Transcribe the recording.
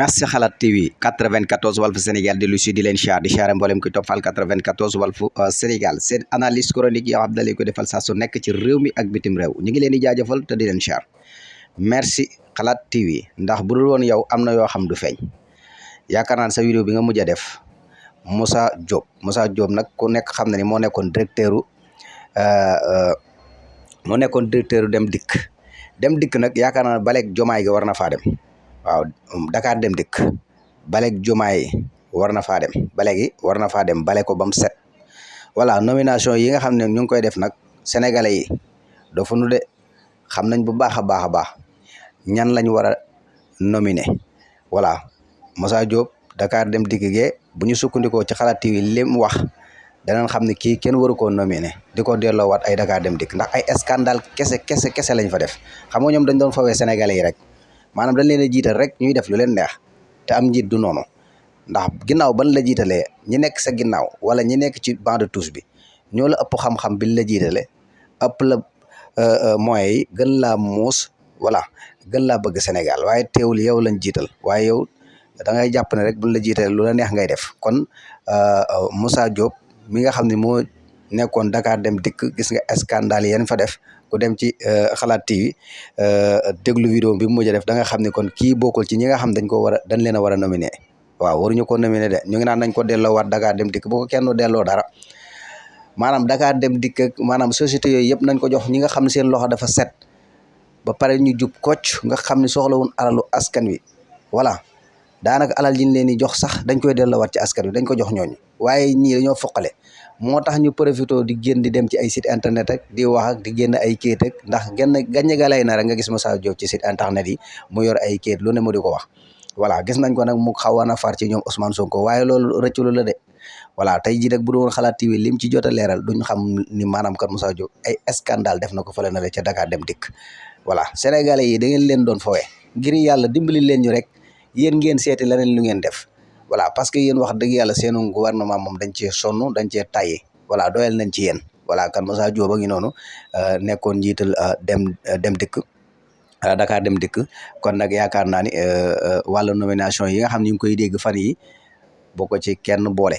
merci Xalaat TV 94 Walf Sénégal di lu si di leen char di char mboolem koy toppal 94 Walf Sénégal seen analyse chronique yoo xam ne ko defal saa su nekk ci réew mi ak bitim réew ñu ngi leen di jaajëfal te di leen char merci Xalaat TV ndax bu dul woon yow am na yoo xam du feeñ yaakaar naa sa vidéo bi nga mujj a def Moussa Diop nag ku nekk xam na ni moo nekkoon directeur dem dikk nag yaakaar naa baleeg jomaay gi war na faa dem waaw Dakar dem dikk baleeg jomaay war na faa dem bale ko ba mu set voilà nomination yi nga xam ne ñu ngi koy def nag sénégalais yi dafa nu de xam nañ bu baax a baax ñan lañ war a nominer voilà Moussa Diop Dakar dem dikk gee bu ñu sukkandikoo ci Xalaat TV li mu wax danañ xam ne kii kenn waru koo nominer di ko delloowaat ay Dakar dem dikk ndax ay scandale kese lañ fa def xam nga ñoom dañ doon fawee sénégalais yi rek maanaam dañ leen a jiital rek ñuy def lu leen neex te am njiit du noonu ndax ginnaaw ban la jiitalee ñi nekk sa ginnaaw wala ñi nekk ci banc de touche bi ñoo la ëpp xam-xam bi la jiitale ëpp la moyens yi gën laa muus voilà gën laa bëgg Sénégal waaye teewul yow lañ jiital waaye yow da ngay jàpp ne rek buñ la jiitalee lu la neex ngay def kon Moussa Diop mi nga xam ne moo nekkoon Dakar dem dikk gis nga scandale yéen fa def ku dem ci Xalaat TV déglu vidéo bi mu mujj a def da nga xam ne kon kii bokkul ci ñi nga xam dañ leen a war a nominer waaw waruñu ko nominer de ñu ngi naan nañ ko delloowaat Dakar dem dikk boo ko kenn delloo dara maanaam Dakar dem dikk maanaam société yooyu yëpp nañ ko jox ñi nga xam ne seen loxo dafa set ba pare ñu jub kocc nga xam ne soxlawun alalu askan wi voilà daanaka alal ji ñu leen di jox sax dañ koy delloowaat ci askan wi dañ ko jox ñooñu waaye ñii dañoo foqale moo tax ñu profité di génn di dem ci ay site internet ak di wax ak di génn ay kayit ak ndax gànne ga lay na rek nga gis Moussa Diop ci site internet yi mu yor ay kayit lu ne mu di ko wax voilà gis nañ ko nag mu xaw a far ci ñoom Ousmane Sonko waaye loolu rëcculu la de voilà tey jii nag bu doon Xalaat TV lim ci jot a leeral duñ xam ni maanaam kat Moussa Diop ay scandale def na ko fële na le ca Dakar dem dikk voilà sénégalais yi da ngeen leen doon fowee ngir yàlla dimbali leen ñu rek yéen ngeen seeti leneen lu ngeen def voilà parce que yéen wax dëgg yàlla seenu gouvernement moom dañ cee sonn dañ cee tàyyi voilà doyal nañ ci yéen voilà kan Moussa Diop a ngi noonu nekkoon njiital dem dikk Dakar dem dikk kon nag yaakaar naa ni wàllu nomination yi nga xam ne ñu ngi koy dégg fan yi boo ko ci kenn boole